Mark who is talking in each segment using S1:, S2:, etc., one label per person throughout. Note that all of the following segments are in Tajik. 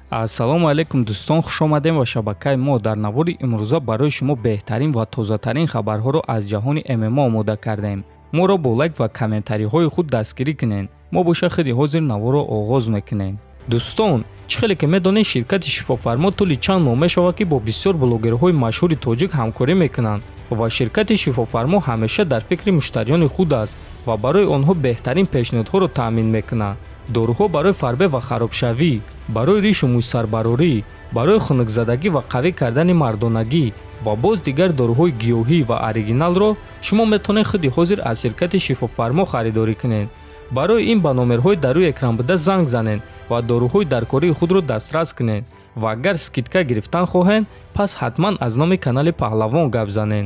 S1: Ассалому алайкум дӯстон, хуш омадем ба шабакаи мо. Дар навори имрӯза барои шумо беҳтарин ва тозатарин хабарҳоро аз ҷаҳони ММА омода кардем. Моро бо лайк ва комментариҳои худ дастгирӣ кунед. Мо боша худи ҳозир наворро оғоз мекунем. Дӯстон, чӣ хеле ки медонед, ширкати Шифофармо тӯли чанд моҳ мешавад, ки бо бисёр блогерҳои машҳури тоҷик ҳамкорӣ мекунанд ва ширкати Шифофармо ҳамеша дар фикри муштариёни худ аст ва барои онҳо беҳтарин пешниҳодҳоро таъмин мекунад. Доруҳо барои фарбе ва харобшавӣ, барои ришу мӯйсарбарорӣ, барои хунукзадагӣ ва қавӣ кардани мардонагӣ ва боз дигар доруҳои гиёҳӣ ва оригиналро шумо метавонед худи ҳозир аз ширкати Шифофармо харидорӣ кунед. Барои ин ба номерҳои дар рӯи экран буда занг занед ва доруҳои даркории худро дастрас кунед ва агар скидка гирифтан хоҳед, пас ҳатман аз номи канали Паҳлавон гап занед.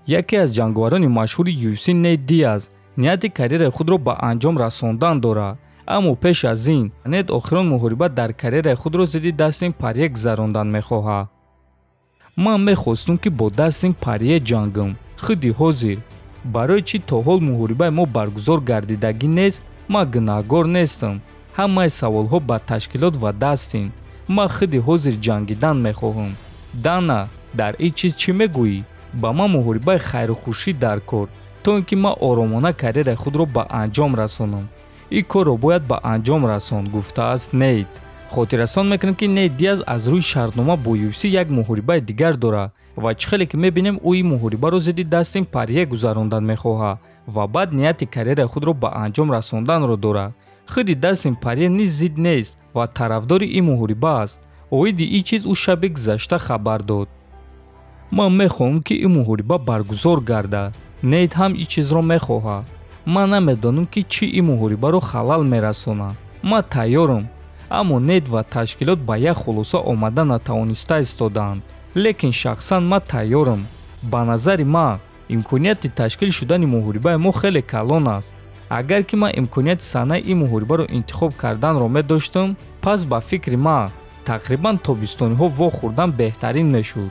S1: Яке аз ҷанговарони машҳури UFC Нейт Диаз нияти карьераи худро ба анҷом расондан дорад. Аммо пеш аз ин Нейт охирон муҳориба дар карьераи худро зидди Дастин Парье гузарондан мехоҳад. Ман мехостум, ки бо Дастин Парье ҷангам худи ҳозир. Барои чӣ то ҳол муҳорибаи мо баргузор гардидагӣ нест, ман гунаҳгор нестам. Ҳамаи саволҳо ба ташкилот ва Дастин. Ман худи ҳозир ҷангидан мехоҳам. Дана, дар ин чиз чӣ мегӯӣ? Ба ман муҳорибаи хайрухушӣ дар кор, то ин ки ман оромона карьераи худро ба анҷом расонам. Ин корро бояд ба анҷом расонд, гуфтааст Нейт. Хотиррасон мекунем, ки Нейт Диаз аз рӯи шартнома бо UFC як муҳорибаи дигар дорад ва чӣ хеле ки мебинем, ӯ ин муҳорибаро зидди Дастин Парье гузарондан мехоҳад ва баъд нияти карьераи худро ба анҷом расонданро дорад. Худи Дастин Парье низ зид нест ва тарафдори ин муҳориба аст. Оиди ин чиз ӯ шаби гузашта хабар дод. Ман мехоҳам, ки ин муҳориба баргузор гардад. Нейт ҳам ин чизро мехоҳад. Ман намедонам, ки чӣ ин муҳорибаро халал мерасонад. Ман тайёрам, аммо Нейт ва ташкилот ба як хулоса омада натавониста истодаанд. Лекин шахсан ман тайёрам. Ба назари ман, имконияти ташкил шудани муҳорибаи мо хеле калон аст. Агар ки ман имконияти саҳнаи ин муҳорибаро интихоб карданро медоштам, пас ба фикри ман тақрибан тобистониҳо вохӯрдан беҳтарин мешуд.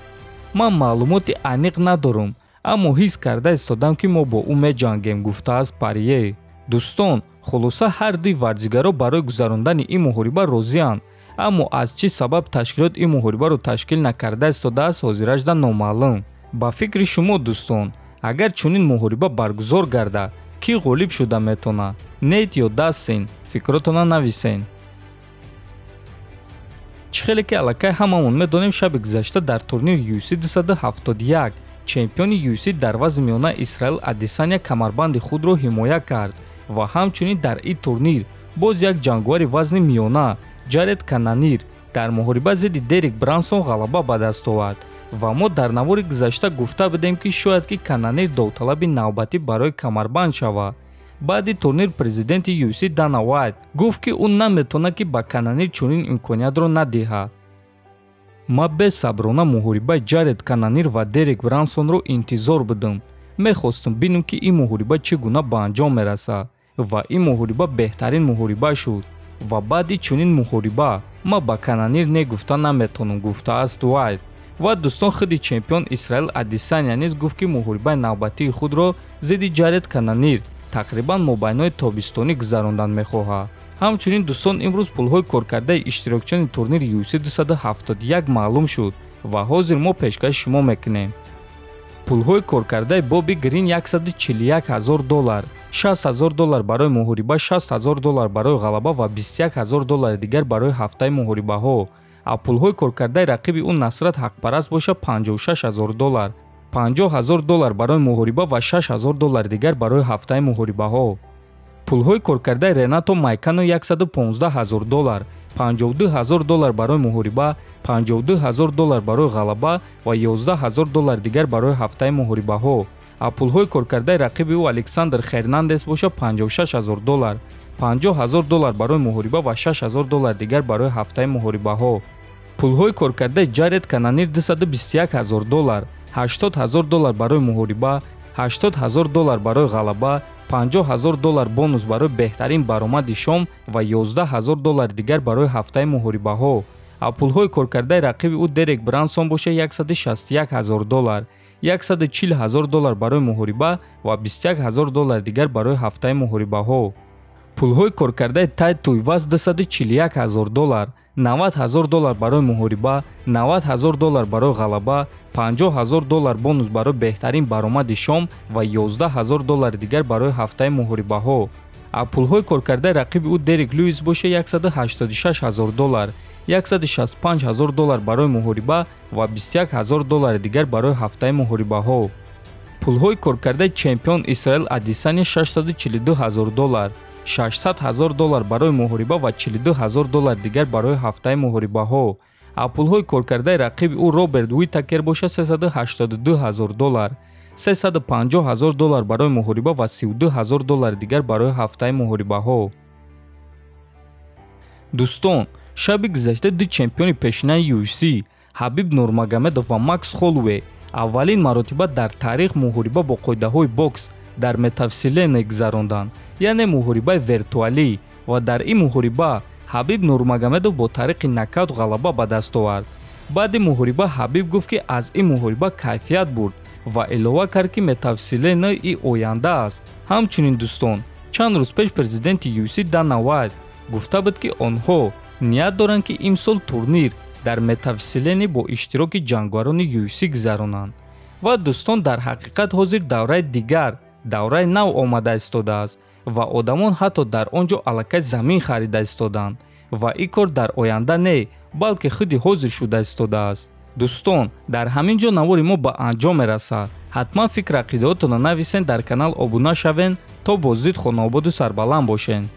S1: Ман маълумоти аниқ надорам, аммо ҳис карда истодам, ки мо бо ӯ меҷангем, гуфтааст Парье. Дӯстон, хулоса, ҳар дуи варзигаро барои гузарондани ин муҳориба розианд, аммо аз чӣ сабаб ташкилот ин муҳорибаро ташкил накарда истодааст, ҳозиражда номаълум. Ба фикри шумо, дӯстон, агар чунин муҳориба баргузор гардад, кӣ ғолиб шуда метавонад, Нейт ё Дастин? Фикротона нависен. Чӣ хеле ки аллакай ҳамамон медонем, шаби гузашта дар турнири UFC 271 чемпиони UFC дар вазни миёна Исраил Адесаня камарбанди худро ҳимоя кард ва ҳамчунин дар ин турнир боз як ҷанговари вазни миёна Ҷаред Кананир дар муҳориба зидди Дерек Брансон ғалаба ба даст овард. Ва мо дар навори гузашта гуфта будем, ки шояд ки Кананир довталаби навбатӣ барои камарбанд шавад. Баъди турнир президенти UFC Дана Уайт гуфт, ки ӯ наметавонад, ки ба Кананир чунин имкониятро надиҳад. Ман бесаброна муҳорибаи Ҷаред Кананир ва Дерек Брансонро интизор будам. Мехостум бинам, ки ин муҳориба чӣ гуна ба анҷом мерасад, ва ин муҳориба беҳтарин муҳориба шуд. Ва баъди чунин муҳориба ман ба Кананир не гуфта наметавонам, гуфтааст Уайт. Ва дӯстон, худи чемпион Исраил Адесаня низ гуфт, ки муҳорибаи навбатии худро зидди Ҷаред Кананир тақрибан мобайнои тобистонӣ гузарондан мехоҳад. Ҳамчунин, дӯстон, имрӯз пулҳои коркардаи иштирокчиёни турнири UFC 271 маълум шуд ва ҳозир мо пешкаши шумо мекунем. Пулҳои коркардаи Боби Грин 141 ҳазор доллар, 60 ҳазор доллар барои муҳориба, 60 ҳазор доллар барои ғалаба ва 21 ҳазор доллари дигар барои ҳафтаи муҳорибаҳо. А пулҳои коркардаи рақиби ӯ Насрат Ҳақпараст боша 56 ҳазор доллар, 50 ҳазор доллар барои муҳориба ва 6 ҳазор доллари дигар барои ҳафтаи муҳорибаҳо. Пулҳои коркардаи Ренато Майкано 115 ҳазор доллар, 52 ҳазор доллар барои муҳориба, 52 ҳазор доллар барои ғалаба ва 11 ҳазор доллари дигар барои ҳафтаи муҳорибаҳо. А пулҳои коркардаи рақиби ӯ Александр Хернандес боша 56 ҳазор доллар, 50 ҳазор доллар барои муҳориба ва 6 ҳазор доллари дигар барои ҳафтаи муҳорибаҳо. Пулҳои коркардаи Ҷаред Кананир 221 ҳазор доллар, 80 ҳазор доллар барои муҳориба, 80 ҳазор доллар барои ғалаба, 50 ҳазор доллар бонус барои беҳтарин баромади шом ва 11 ҳазор доллари дигар барои ҳафтаи муҳорибаҳо. А пулҳои коркардаи рақиби ӯ Дерек Брансон боша 161 ҳазор доллар, 140 ҳазор доллар барои муҳориба ва 21 ҳазор доллари дигар барои ҳафтаи муҳорибаҳо. Пулҳои коркардаи Тай Туйвас 241 ҳазор доллар, 90 ҳазор доллар барои муҳориба, 90 ҳазор доллар барои ғалаба, 50 ҳазор доллар бонус барои беҳтарин баромади шом ва 11 ҳазор доллари дигар барои ҳафтаи муҳорибаҳо. А пулҳои коркардаи рақиби ӯ Дерек Луис боша 186 ҳазор доллар, 165 ҳазор доллар барои муҳориба ва 21 ҳазор доллари дигар барои ҳафтаи муҳорибаҳо. Пулҳои коркардаи чемпион Исраил Адесаня 642 ҳазор доллар, 600 ҳазор доллар барои муҳориба ва 42 ҳазор доллар дигар барои ҳафтаи муҳорибаҳо. А пулҳои коркардаи рақиби ӯ Роберт Уитакер боша 382 ҳазор доллар, 350 ҳазор доллар барои муҳориба ва 32 ҳазор доллари дигар барои ҳафтаи муҳорибаҳо. Дӯстон, шаби гузашта ду чемпиони пешинаи UFC Ҳабиб Нурмагомедов ва Макс Холлоуэй аввалин маротиба дар таърих муҳориба бо қоидаҳои бокс дар метавселенная гузаронданд, яъне муҳорибаи виртуалӣ, ва дар ин муҳориба Ҳабиб Нурмагомедов бо тариқи нокаут ғалаба ба даст овард. Баъди муҳориба Ҳабиб гуфт, ки аз ин муҳориба кайфият бурд ва илова кард, ки метавселенная и оянда аст. Ҳамчунин дӯстон, чанд рӯз пеш президенти UFC Дана Уайт гуфта буд, ки онҳо ният доранд, ки имсол турнир дар метавселенная бо иштироки ҷанговарони UFC гузаронанд. Ва дӯстон, дар ҳақиқат ҳозир давраи дигар, давраи нав омада истодааст ва одамон ҳатто дар он ҷо аллакай замин харида истоданд ва ин кор дар оянда не, балки худи ҳозир шуда истодааст. Дӯстон, дар ҳамин ҷо навори мо ба анҷом мерасад. Ҳатман фикр ақидаотонро нависен, дар канал обуна шавен, то боздид хонаободу сарбаланд бошен.